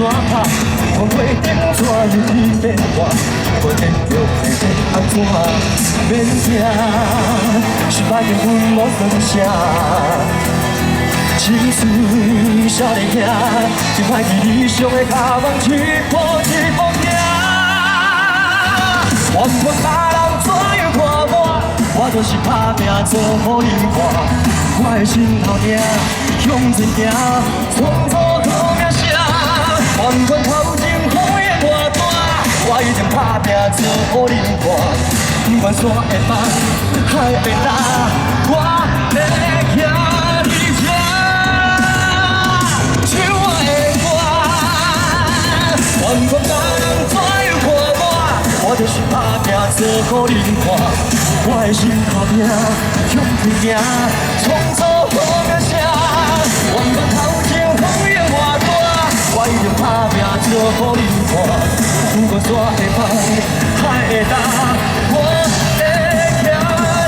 怎拍，不管月顶怎样去变化，不管结局会欲按怎，免惊，失败结婚无算啥。心碎少年兄，真歹去理想的跤梦一步一步行。不管别人怎样看我，我就是打拼做予恁看。我的心头痛，向前行，创造好名声。不管头前风雨偌大，我一定打拼做予恁看。不管山会崩，海会干，我会徛伫这，唱我的歌。不管别人怎样看我，我就是打拼做予恁看。我的心头痛，向前行，创造好名声。不管头前风雨偌大，我一定打拼做予恁看。不管山会崩，海会干，我会徛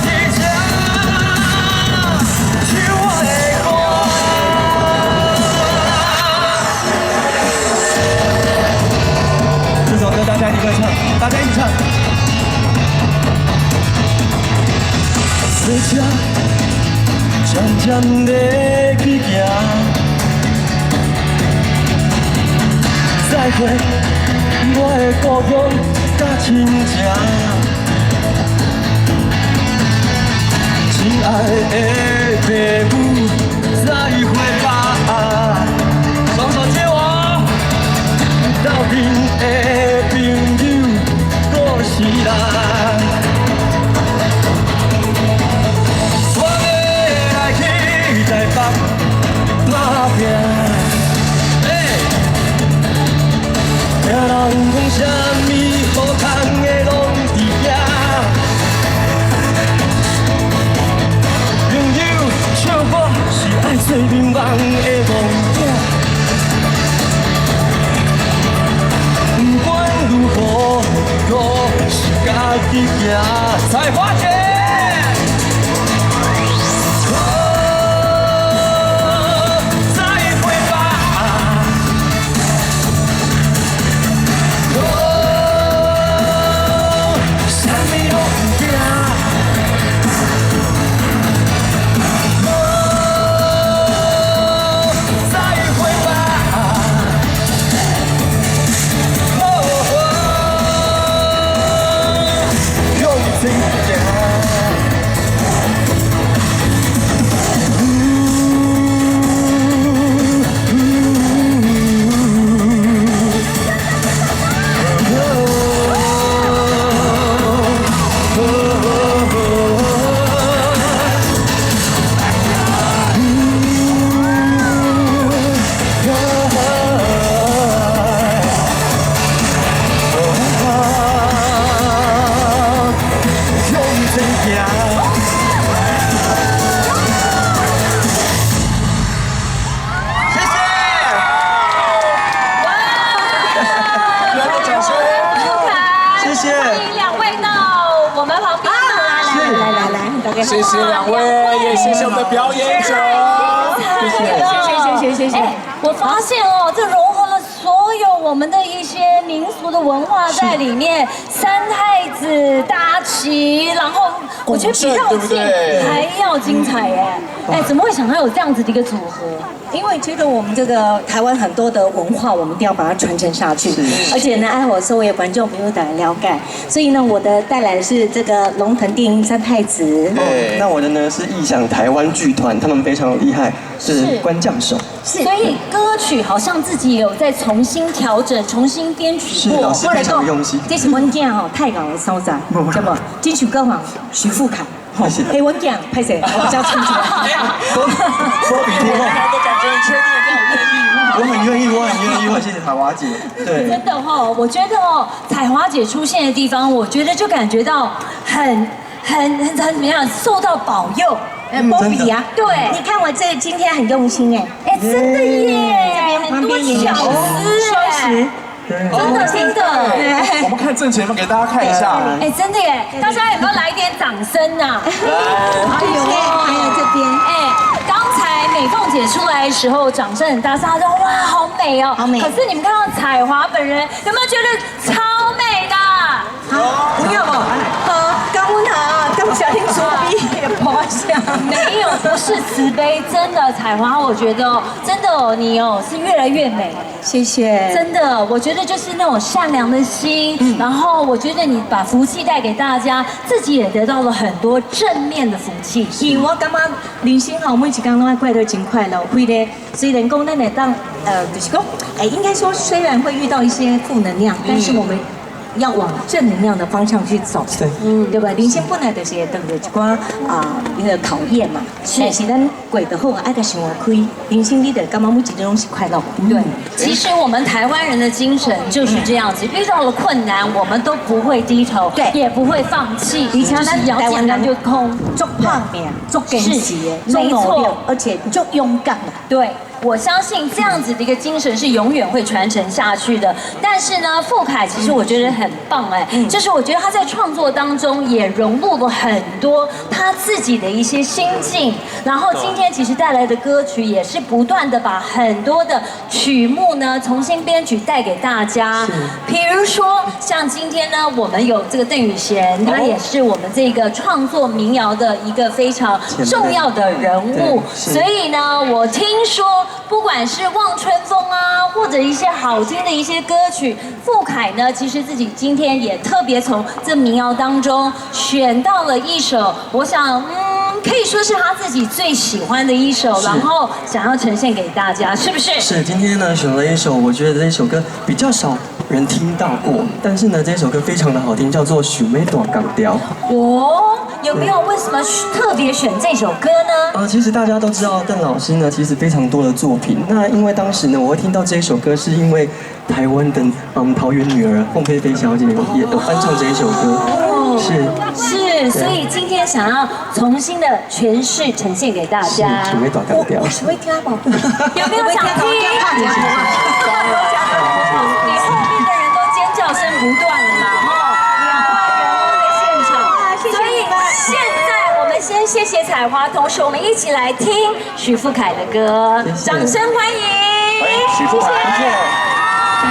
伫这，唱我的歌。这首歌大家一定会唱，大家一起唱。坐车渐渐地去行，再会我的故乡佮亲情，亲爱的爸母，再会吧。双手接我，斗阵的朋友，过世啦。我欲来去台北打拼。听人讲啥物好康的拢伫遐，朋友笑我是爱做眠梦的戆囝。不管如何，路是家己行。彩华姐。再会吧。哦，啥物拢毋惊。哦，再会吧。哦，向前行。向前行。谢谢。热烈掌声！谢谢。欢迎两位到我们旁边来。来来来，大家谢谢两位，也谢谢我们的表演者。谢谢谢谢谢谢。哎，我发现哦，这融合了所有我们的一些民俗的文化在里面，三太子大旗，然后我觉得比绕境还要精彩耶！哎，怎么会想到有这样子的一个组合？因为觉得我们这个台湾很多的文化，我们一定要把它传承下去。而且呢，爱我所有观众朋友的了解，所以呢，我的带来的是这个龙腾电音三太子。哦，那我的呢是艺响台湾剧团，他们非常厉害，是关将手。是，所以歌曲好像自己有在重新调整、重新编曲过。是，老师非常用心。这是阮囝吼，太𠢕的所在，对不？金曲歌王许富凯。哎，我讲，歹势，我比较清楚。波比天后，都感觉确定很愿意。我很愿意，我很愿意，我谢谢彩华姐。对，真的哦，我觉得哦，彩华姐出现的地方，我觉得就感觉到很、很、很、很怎么样，受到保佑。波比啊，对，你看我这今天很用心哎，哎，真的耶，这边很多巧思哎。真的真的，我们看正前方，给大家看一下。哎，真的耶！大家有没有来一点掌声呐？还有还有这边，哎，刚才美鳳姐出來的時候，掌聲很大聲，她說哇，好美哦，好美。可是你們看到彩華本人，有沒有覺得超美的？好，不要嘛，好，感恩啊，感謝恁慈悲的菩薩。沒有，不是慈悲，真的彩華，我覺得哦，真的哦，你哦是越來越美。謝謝。真的，我覺得就是那種善良的心，然後我覺得你把福氣帶給大家，自己也得到了很多正面的福氣。是，我感覺人生吼，每一工攏愛過得真快樂。開咧，雖然講咱會當，就是講，應該說雖然會遇到一些負能量，但是我們要往正能量的方向去走，對，對吧？人生本來就是會遇著一寡啊那個考驗嘛，但是咱過得好，愛共想開，人生你就感覺每一日攏是快樂。對，其實我們台灣人的精神就是這樣子，遇到了困難，我們都不會低頭，也不會放棄，而且咱搖簡單就空，足打拚，足堅持的，沒錯，而且足勇敢。對。我相信這樣子的一個精神是永遠會傳承下去的。但是呢，富凱其實我覺得很棒哎，就是我覺得他在創作當中也融入了很多他自己的一些心境。然後今天其實帶來的歌曲也是不斷的把很多的曲目呢重新編曲帶給大家。比如說像今天呢，我們有這個鄧雨賢，他也是我們這個創作民謠的一個非常重要的人物。所以呢，我聽說，不管是望春風啊，或者一些好聽的一些歌曲，富凱呢，其實自己今天也特別從這民謠當中選到了一首，我想，可以說是他自己最喜歡的一首，然後想要呈現給大家，是不是？是，今天呢選了一首，我覺得這首歌比較少人聽到過，但是呢這首歌非常的好聽，叫做《想欲斷工條》。哦，有沒有為什麼特別選這首歌呢？啊，其實大家都知道鄧老師呢，其實非常多的作品。那因為當時呢，我會聽到這首歌，是因為台灣的桃園女兒鳳飛飛小姐也有翻唱這一首歌，是是，所以今天想要重新的詮釋呈現給大家。想欲斷工條，我是會聽無？有沒有想聽？你後面的人都尖叫聲不斷了嘛，哈，2萬人都在現場，所以現在我們先謝謝彩華，同時我們一起來聽許富凱的歌，掌聲歡迎，歡迎許富凱，謝謝。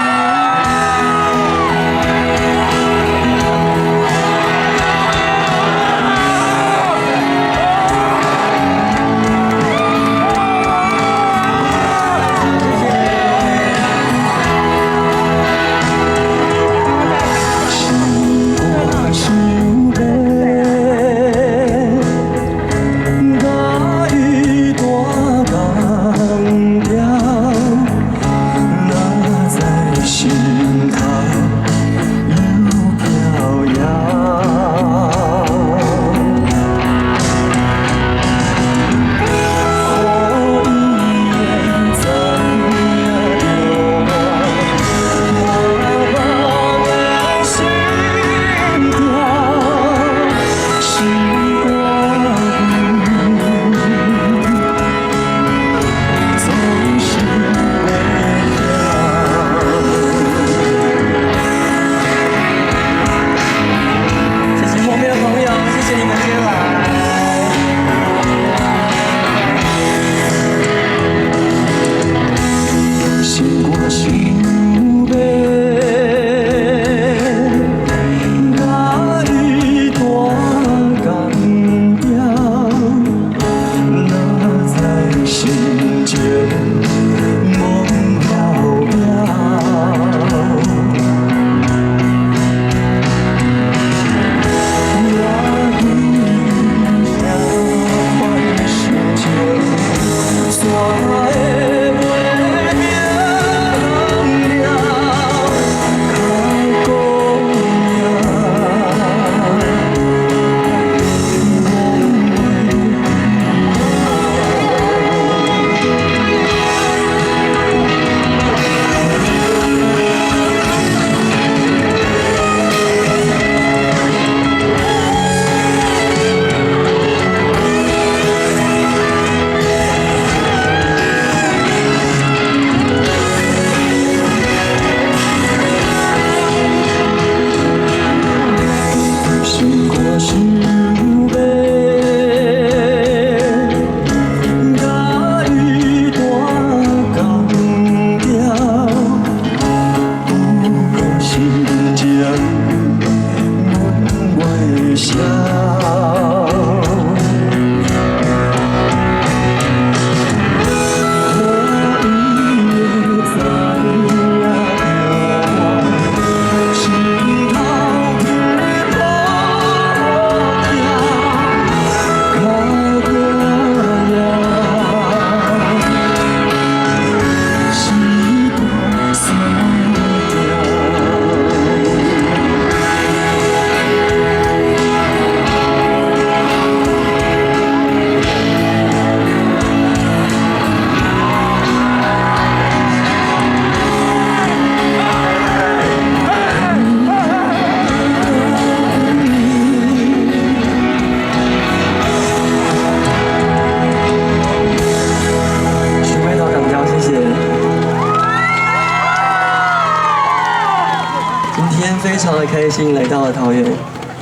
天非常的開心，來到了桃園，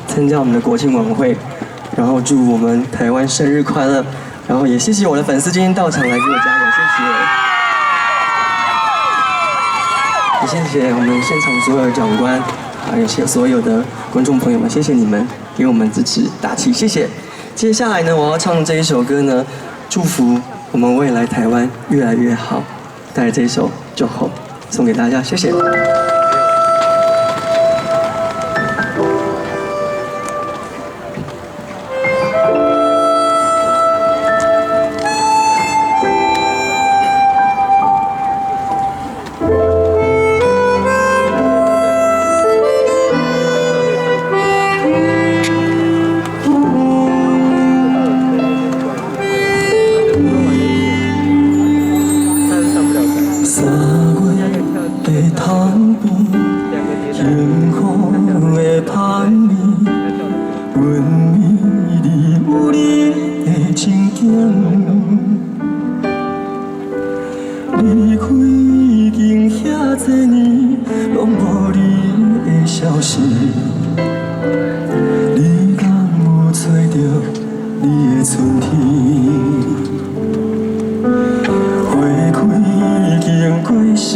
參加我們的國慶晚會，然後祝我們台灣生日快樂，然後也謝謝我的粉絲今天到場來給我加油，謝謝。也謝謝我們現場所有的長官，還有所有的觀眾朋友們，謝謝你們給我們支持打氣，謝謝。接下來呢，我要唱這一首歌呢，祝福我們未來台灣越來越好，帶來這一首《祝福》送給大家，謝謝。幸福的香味，阮美丽有你的情景。离开已经遐济年，拢无你的消息。你敢有揣著你的春天？花开已经过时。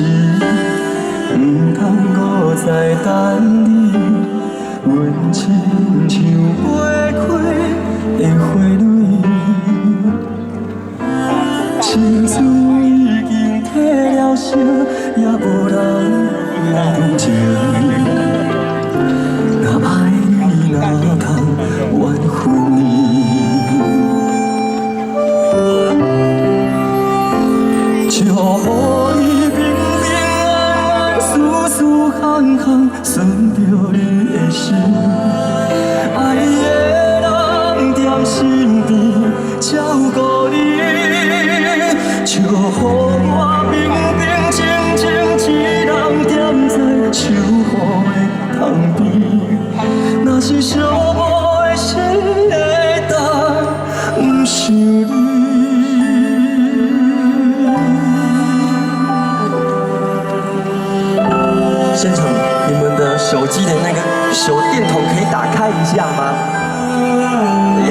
毋通阁再等你，阮亲像袂开的花蕊，青春已經褪了色，也無人來同情。若愛你，哪通怨恨你？祝予你平平安安，事事項項順著你的心，愛的人踮身邊照顧你，祝予我平平靜靜一人踮在秋雨的窗邊，若是寂寞的心會當毋想你。現場，你們的手機的那個手電筒可以打開一下嗎？耶！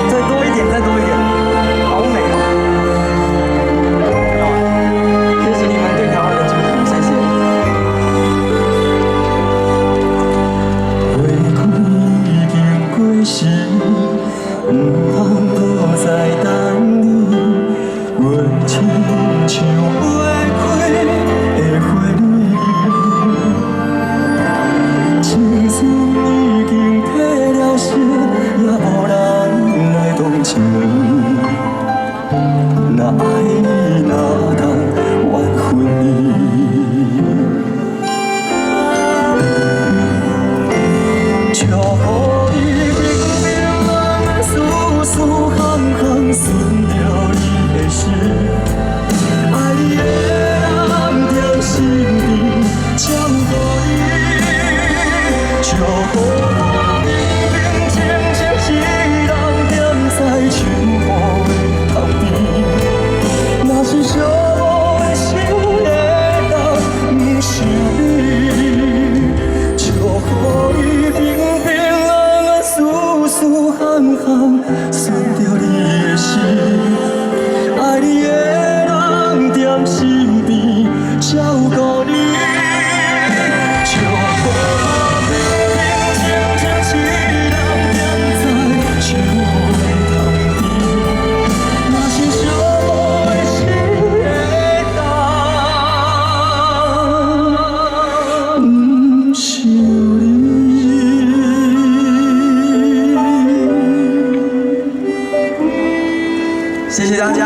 再多一點，再多一點，好美哦！謝謝你們對台灣的祝福，謝謝。花開已經過時，毋通閣再等你，阮親像袂開的花蕊，青春已經褪了色，也無人來同情。若愛你，哪通怨恨你？祝予你平平安安，事事項項順著你的心。愛你的人踮身邊照顧你，祝予我平平靜靜一人踮在秋雨的窗邊。若是寂寞的心會當毋想你，祝予你平平安安，事事項項順著你的心。愛你的人踮身邊照顧你，祝予我平平靜靜一人踮在秋雨的窗邊。若是寂寞的心會當毋想你。謝謝大家，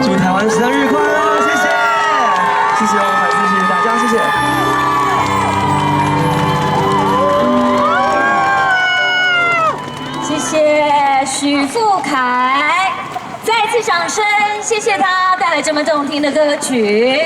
祝台灣生日快樂！謝謝，謝謝我們粉絲，謝謝大家，謝謝。謝謝許富凱，再次掌聲，謝謝他帶來這麼動聽的歌曲。